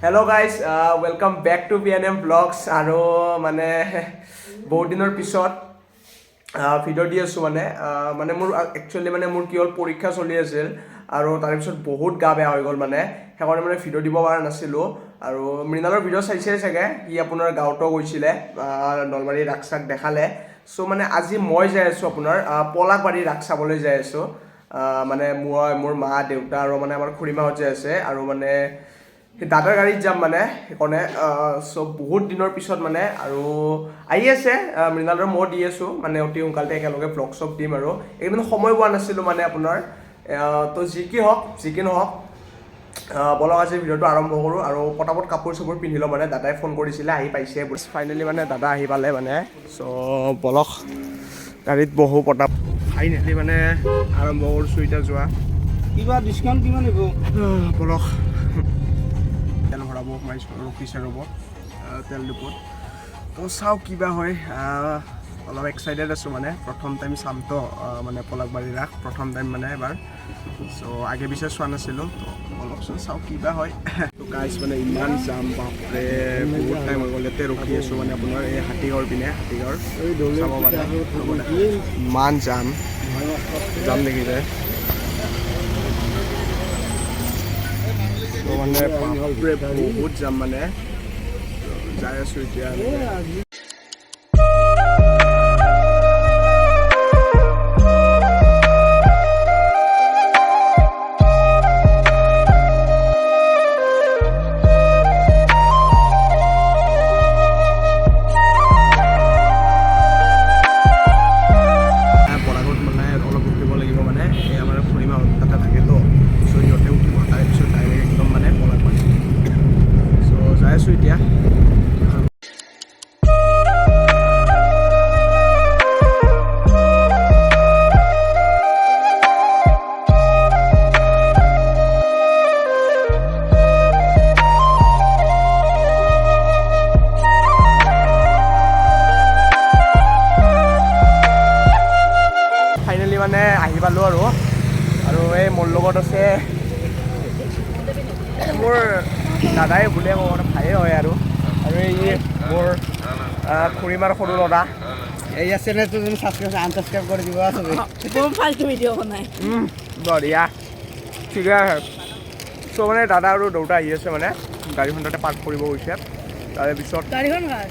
Hello guys, welcome back to PNM Vlogs. আৰু মানে বহুত দিনৰ পিছত ভিডিঅ' দি আছোঁ। মানে মানে মোৰ একচুৱেলি মানে মোৰ কি হ'ল, পৰীক্ষা চলি আছিল আৰু তাৰপিছত বহুত গা বেয়া হৈ গ'ল। মানে সেইকাৰণে মানে ভিডিঅ' দিব পৰা নাছিলোঁ। আৰু মৃণালৰ ভিডিঅ' চাইছে চাগে, সি আপোনাৰ গাঁৱতো গৈছিলে, নলবাৰী ৰাস চাক দেখালে। চ' মানে আজি মই যাই আছোঁ আপোনাৰ পলাশবাৰী ৰাস চাবলৈ যাই আছোঁ। মানে মই, মোৰ মা দেউতা আৰু মানে আমাৰ খুৰীমাহঁত যাই আছে আৰু মানে সেই দাদাৰ গাড়ীত যাম মানে সেইকাৰণে। চ' বহুত দিনৰ পিছত মানে আৰু আহি আছে, মৃণালৰ মই দি আছোঁ, মানে অতি সোনকালে একেলগে ব্লগ চগ দিম। আৰু এইকেইদিন সময় পোৱা নাছিলোঁ মানে আপোনাৰ। তো যি কি হওক, যি কি নহওক, বলক আজি ভিডিঅ'টো আৰম্ভ কৰোঁ আৰু পটাপট কাপোৰ চাপোৰ পিন্ধি লওঁ। মানে দাদাই ফোন কৰিছিলে, আহি পাইছে। ফাইনেলি মানে দাদা আহি পালে মানে। চ' বলক, গাড়ীত বহো পটাপ। ফাইনেলি মানে আৰম্ভ কৰিছোঁ এতিয়া যোৱা। কিবা ডিছকাউণ্ট কিমান দিব? বলক, তেল ভৰাব সোমাইছোঁ, ৰখিছে ৰ'ব তেল ডিপুত। তো চাওঁ কিবা হয়। অলপ এক্সাইটেড আছোঁ, মানে প্ৰথম টাইম চাম তো, মানে পলাশবাৰী ৰাস প্ৰথম টাইম মানে এবাৰ। চ' আগে পিছে চোৱা নাছিলোঁ। তো বলকচোন, চাওঁ কিবা হয়। তো গাইজ, মানে ইমান জাম, বাপৰে, বহুত টাইম হৈ গ'ল, ইয়াতে ৰখি আছোঁ। মানে আপোনাৰ এই হাতীগাঁৱৰ পিনে, হাতীগাঁৱৰ চাব পাৰে, ৰ'ব দে। ইমান জাম, জাম দেখিছে তো মানে বাপৰে, বহুত জাম। মানে তো যাই আছোঁ এতিয়া এনেকে। বৰাগত মানে অলপ ৰখিব লাগিব। মানে এই আমাৰ খুৰীমা তাতে থাকেতো, চ' সিহঁতে উঠিব, তাৰপিছত ডাইৰেক্ট একদম মানে পলাশবাৰী। চ' যাই আছোঁ এতিয়া। ফাইনেলি মানে আহি পালোঁ আৰু। আৰু এই মোৰ লগত আছে এই মোৰ দাদাই বুলিয়ে ক'ব মানে ভায়ে হয় আৰু। আৰু এই মোৰ খুৰীমাৰ সৰু ল'ৰা। এই চেনেলটো তুমি ছাবস্ক্ৰাইব আনছাবস্ক্ৰাইব কৰি দিব চবে। বৰ ফাল্টু ভিডিঅ' বনাই। বঢ়িয়া, ঠিকে আছে। চ' মানে দাদা আৰু দেউতা আহি আছে, মানে গাড়ীখন তাতে পাৰ্ক কৰিব গৈছে। তাৰে পিছত গাড়ীখন কাৰ?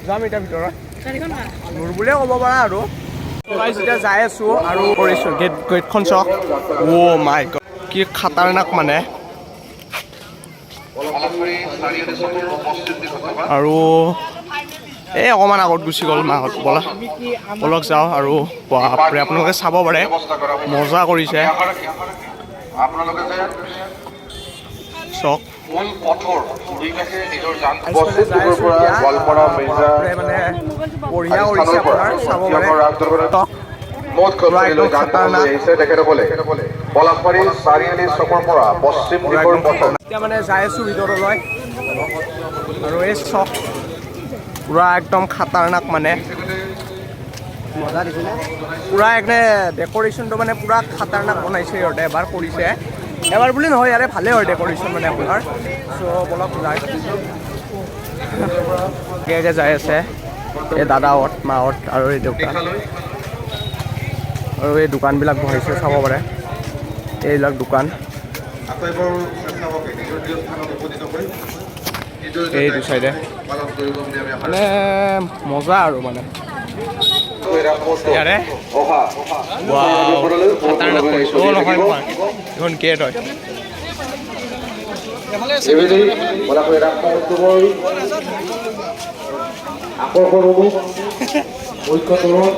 যাম এতিয়া ভিতৰত। গাড়ীখন কাৰ? মোৰ বুলিয়ে ক'ব পাৰা। আৰু গাইজ, এতিয়া যাই আছোঁ আৰু কৰিছোঁ গেটখন চাওক। অ' মাই গড, কি খাতাৰনাক মানে। আৰু এই অকণমান আগত গুচি গ'ল মাহঁত। ব'লা, ব'লক যাওঁ। আৰু বাপৰে, আপোনালোকে চাব পাৰে, মজা কৰিছে। আপোনালোকে যে চাওক। মূল পথৰ দুই কাষে নিজৰ যান পশ্চিম দিশৰ পৰা গোৱালপাৰা, মিৰ্জা বাপৰে, মানে বঢ়িয়া কৰিছে, আপোনাৰ চাব পাৰে। ৰাস দৰবাৰত চাওক। মদ পুৰা একদম লৈ যান বাহন লৈ খাতাৰনাক। আহিছে, তেখেতসকলে পলাশবাৰী চাৰিআলি চকৰ পৰা পশ্চিম পুৰা দিশৰ একদম পথত খাতাৰনাক। এতিয়া মানে যাই আছোঁ ভিতৰলৈ আৰু এই চক পুৰা একদম খাতাৰনাক মানে। মজা দিছে নে? পুৰা একদম ডেক'ৰেশ্যনটো মানে পুৰা খাতাৰনাক বনাইছে সিহঁতে। এবাৰ কৰিছে, এবাৰ বুলি নহয়, ইয়াৰে ভালে হয় ডেক'ৰেশ্যন মানে আপোনাৰ। চ' বলক যাই। আগে আগে যাই আছে এই দাদাহঁত, মাহঁত আৰু এই দেউতা। আৰু এই দোকানবিলাক বহাইছে, চাব পাৰে, এইবিলাক দোকান। আটাইবোৰ স্বেচ্ছাসেৱকে নিজৰ নিজৰ স্থানত উপনীত হৈ নিজৰ নিজৰ এইটো চাইডে পালন কৰিব বুলি আমি আশা মানে মজা আৰু মানে ৰাখিছোঁ। এই ৰাস মহোৎসৱ ইয়াৰে অহা Wow, খাতাৰনাক কৰিছে। অ' নহয় নহয়, এইখন গেট হয়। এইবেলি পলাশবাৰী ৰাস মহোৎসৱৰ আকৰ্ষণ হ'ব মুখ্য তোৰণ।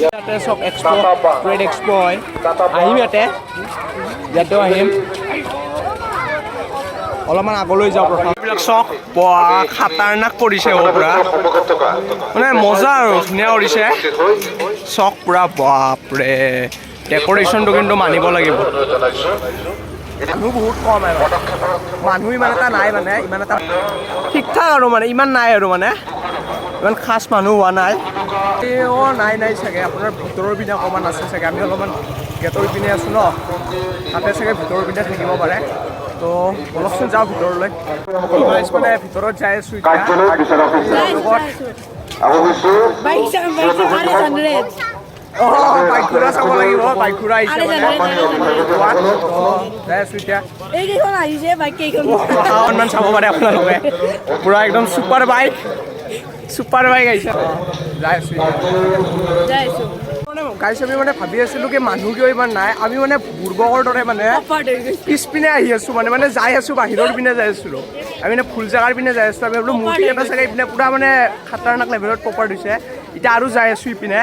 ইয়াতে চব এক্সপ', ট্ৰেড এক্সপ' হয়। আহিম ইয়াতে, ইয়াতেও আহিম। অলপমান আগলৈ যাওঁ প্ৰথম। এইবিলাক চক, খাতাৰনাক কৰিছে অ' পুৰা। সন্মুখত থকা মানে মজা আৰু ধুনীয়া কৰিছে চক পুৰা। বাপৰে, ডেক'ৰেশ্যনটো কিন্তু মানিব লাগিব। জনাইছোঁ। মানুহ বহুত কম আৰু মানুহ ইমান এটা নাই, মানে ইমান এটা ঠিক ঠাক আৰু মানে ইমান নাই আৰু মানে ইমান খাচ মানুহ হোৱা নাই। এই অ' নাই নাই, চাগে আপোনাৰ ভিতৰৰ পিনে অকণমান আছে চাগে। আমি অলপমান গেটৰ পিনে আছোঁ ন, তাতে চাগে ভিতৰৰ পিনে থাকিব পাৰে। তো বলকচোন যাওঁ ভিতৰলৈ। গাইজ, মানে ভিতৰত যাই আছোঁ এতিয়া। কাৰ্যালয়ত বিচৰা হৈছে। বাইক চাম, বাইক চাম, RS 100। অঁ, বাইক ঘোঁৰা চাব লাগিব, বাইক ঘোঁৰা আহিছে। আৰে মানে জানো। গোৱাত। তো যাই আছোঁ এতিয়া। এইকেইখন আহিছে, বাইক কেইখন। অকণমান চাব পাৰে আপোনালোকে, পূৰা একদম ছুপাৰ বাইক, ছুপাৰ বাইক আহিছে। যাই আছোঁ এতিয়া। যাই আছোঁ। মানে গাইছ, আমি মানে ভাবি আছিলোঁ কি মানুহ কিয় ইমান নাই। আমি মানে বুৰ্বকৰ দৰে মানে অফাৰ হৈ গৈছে। পিছপিনে আহি আছোঁ, মানে মানে যাই আছোঁ, বাহিৰৰ পিনে যাই আছিলোঁ আমি, মানে ভুল জেগাৰ পিনে যাই আছিলোঁ আমি। ভাবিলোঁ মূৰ্তি এটা চাগে ইপিনে পূৰা মানে খাতাৰনাক লেভেলত পপাৰ দিছে। এতিয়া আৰু যাই আছোঁ ইপিনে।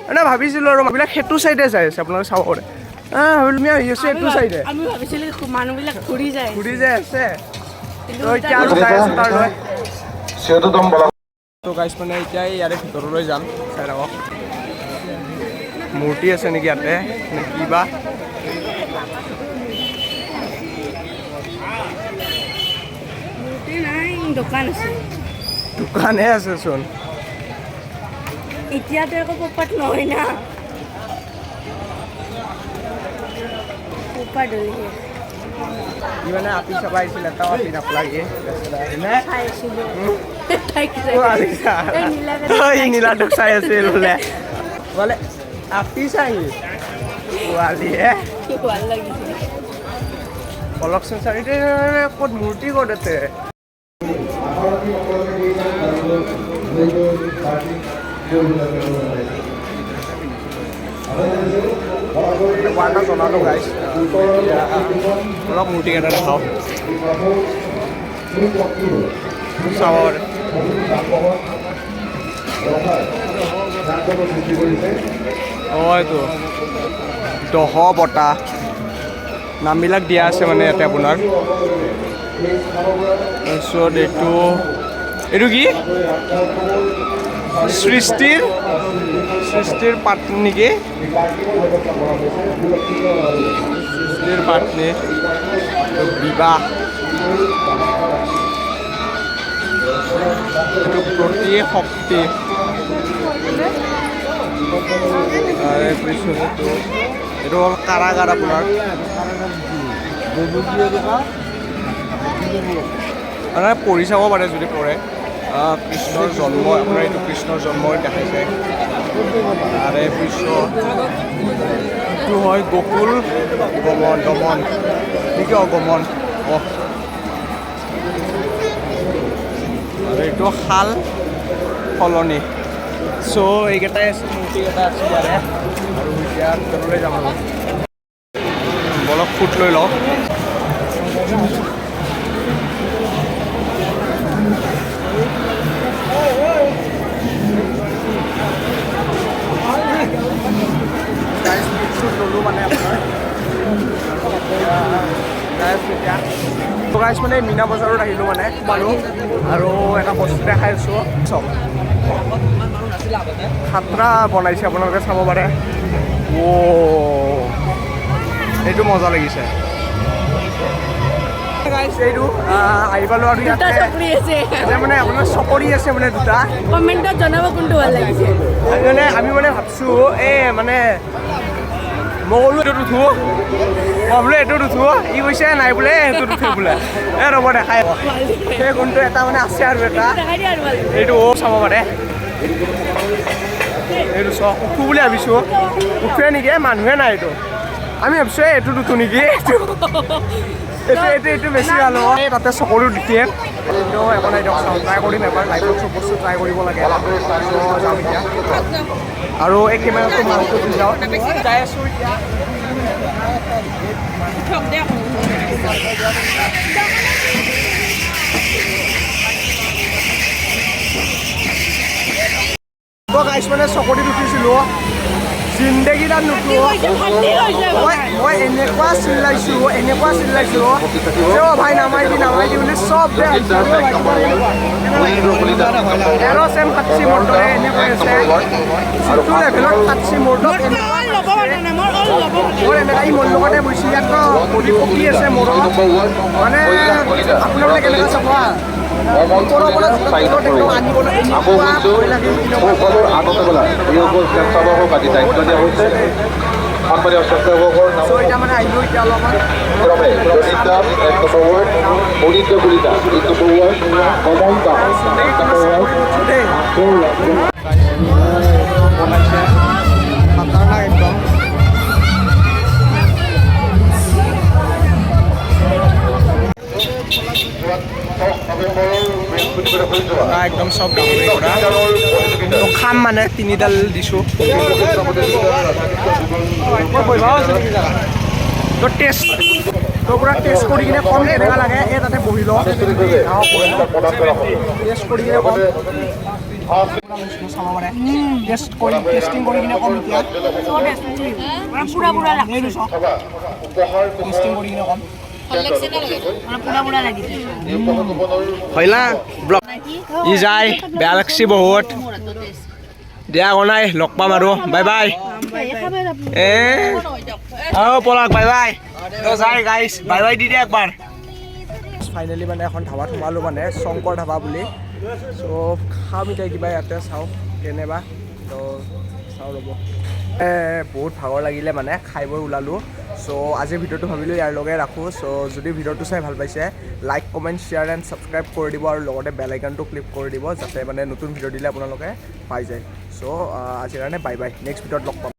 মানে ভাবিছিলোঁ আৰু মানুহবিলাক সেইটো চাইডে যাই আছে, আপোনালোকে চাব পাৰে। ভাবিলোঁ আমি আহি আছোঁ এইটো চাইডে। আমি ভাবিছিলোঁ মানুহবিলাক ঘূৰি যায়। ঘূৰি যাই আছে। কিন্তু তো এতিয়া আৰু যাই আছোঁ তাৰলৈ। সেতুদম বলা। তো গাইছ, মানে এতিয়া ইয়াৰে ভিতৰলৈ যাম। চাই থাকক, মূৰ্তি আছে নেকি ইয়াতে নে কি বা। মূৰ্তি নাই, দোকান আছে। দোকানহে আছে চোন। এতিয়াতো একো পপাত নহয় না, পপাত হ'লেহে। ই মানে আপি চাব আহিছিল, এটাও আপি নাপালাগে। চাই আছিলোঁ তাইক। এই নীলা। ই নীলাটোক চাই আছিল বোলে, বোলে আপি চাই পোৱালিয়ে। কি ভাল লাগিছে। বলকচোন চাৰিতে ক'ত মূৰ্তি, ক'ত আছে? এটা জনালোঁ গাইছ, অলপ মূৰ্তিকেইটা দেখাওঁ, চাব পাৰে। অঁ, এইটো দহ বঁটা নামবিলাক দিয়া আছে মানে ইয়াতে আপোনাৰ। তাৰপিছত এইটো কি সৃষ্টিৰ পাত নেকি? সৃষ্টিৰ পাতনি, বিবাহ, এইটো প্ৰতি শক্তি। তাৰে পিছত এইটো হ'ল কাৰাগাৰ আপোনাৰ। মানে পঢ়ি চাব পাৰে যদি পঢ়ে। কৃষ্ণৰ জন্ম আপোনাৰ, এইটো কৃষ্ণৰ জন্ম দেখাইছে। তাৰে পিছত এইটো হয় গকুল গমন, দমন নেকি? অঁ, গমন। অঁ, আৰু এইটো শাল সলনি। চ' এইকেইটাই আছে, মূৰ্তিকেইটা আছে ইয়াৰে। আৰু এতিয়া ভিতৰলৈ যাম আৰু বলক, ফুট লৈ লওঁ। গাইজ, ফুট চুট ল'লোঁ মানে আপোনাৰ, যাই আছোঁ এতিয়া। তো গাইজ, মানে মীনা বজাৰত আহিলোঁ, মানে সোমালোঁ আৰু এটা বস্তু দেখাই আছোঁ। চাওক, খাতৰা বনাইছে, আপোনালোকে চাব পাৰে। অ' এইটো মজা লাগিছে গাইজ। এইটো আহি পালোঁ আৰু দুটা ইয়াতে চকৰি আছে। ইয়াতে মানে আপোনাৰ চকৰি আছে মানে দুটা। কমেণ্টত জনাব কোনটো ভাল লাগিছে। আমি মানে ভাবছোঁ, এই মানে মই ক'লো এইটোত উঠো, মই বোলো এইটোত উঠো। ই কৈছে নাই বোলে, সেইটোত উঠো বোলে। এই ৰ'ব, দেখাই সেই কোনটো এটা মানে আছে আৰু এটা। দেখাই দিয়া আৰু ভাল। এইটো চাব পাৰে, এইটো চাওক, উঠো বুলি ভাবিছোঁ, উঠোৱে নেকি? এই মানুহে নাই এইটো। আমি ভাবিছোঁ এই এইটোত উঠো নেকি, এইটো এইটো এইটো এইটো বেছি ভাল হ'ব। এই তাতে চকৰিও দিয়ে, কিন্তু একো নাই দিয়ক, চাওঁ, ট্ৰাই কৰিম এবাৰ। লাইফত চব বস্তু ট্ৰাই কৰিব লাগে। চ' যাম এতিয়া আৰু এই কেমেৰাটো মালটো দি যাওঁ। যাই আছোঁ এতিয়া। উঠক দে। তো গাইছ, মানে চকৰিত উঠিছিলোঁ, জিন্দগী তাত নুঠো। কৈছে, ফাটি গৈছে। মই এনেকুৱা চিল্লাইছোঁ, এনেকুৱা চিল্লাইছোঁ যে অ' ভাই, নামাই দি, নামাই দি বুলি। চব দে 13 চেম ফাটছি মোৰ দৰে এনেকৈ আছে। যিটো লেভেলত ফাটছি মোৰ মোৰতো অল ল'ব পৰা নাই, মোৰ অল ল'ব পৰা নাই। মোৰ এনেকা, ই মোৰ লগতে বহিছে। ইয়াত বডি পকি আছে মোৰ। মানে আপোনালোকে কেনেকুৱা চাব, ওপৰৰ পৰা তলত একদম আনিবলৈ আকৌ এনেকুৱা কৈছোঁ ভয় লাগে। সকলৰ আগতে বোলা যিসকল স্বেচ্ছাসেৱক আদি দায়িত্ব দিয়া হৈছে। সন্মানীয় স্বেচ্ছাসেৱকৰ নাম চ' এতিয়া মানে আহিলোঁ এতিয়া অলপমান ক্ৰমে Ranjit Das, 1 number ward, Anindya Kalita, 3 number ward, Kamal Das, 1 number ward, দেই। ভাস্কৰ ৰাজবংশী। বনাইছে খাতাৰনাক একদম। 10 নৱেম্বৰৰ বৃহস্পতিবাৰে হৈ যোৱা পুৰা একদম চব গাহৰি কৰা। বিদ্যালয়ৰ প্ৰতিযোগিতা তো খাম মানে তিনিডাল দিছোঁ। তো টেষ্ট, তো পুৰা টেষ্ট কৰি কিনে কম কেনেকুৱা লাগে। এই তাতে বহি লওঁ। আনুষ্ঠানিকভাৱে পুৰস্কাৰ প্ৰদান কৰা হ'ব। টেষ্ট কৰি কিনে কম। চাব পাৰে, টেষ্ট কৰি, টেষ্টিং কৰি কিনে কম এতিয়া। পুৰা পুৰা লাগিছে। থকা উপহাৰ টেষ্টিং কৰি কিনে কম। মানে পুৰা পুৰা লাগিছে। এই উপহাৰ কুপনৰ হয় না ব্লগ ই যায়, বেয়া লাগছি বহুত। দিয়া, একো নাই, লগ পাম আৰু। Bye bye. এ অ পলাক, বাই বাই। তো যাই গাইছ, বাই বাই দি দিয়া একবাৰ। ফাইনেলি মানে এখন ধাবাত সোমালোঁ, মানে শংকৰ ধাবা বুলি। চ' খাম এতিয়া কিবা ইয়াতে, চাওঁ কেনেবা। তো চাওঁ ৰ'ব। বহুত ভাগৰ লাগিলে, মানে খাই বৈ ওলালোঁ। চ' আজিৰ ভিডিঅ'টো ভাবিলোঁ ইয়াৰ লগে ৰাখোঁ। চ' যদি ভিডিঅ'টো চাই ভাল পাইছে, like, comment, share and subscribe কৰি দিব আৰু লগতে বেল আইকনটো ক্লিক কৰি দিব, যাতে মানে নতুন ভিডিঅ' দিলে আপোনালোকে পাই যায়। চ' আজিৰ কাৰণে বাই বাই, নেক্সট ভিডিঅ'ত লগ পাম।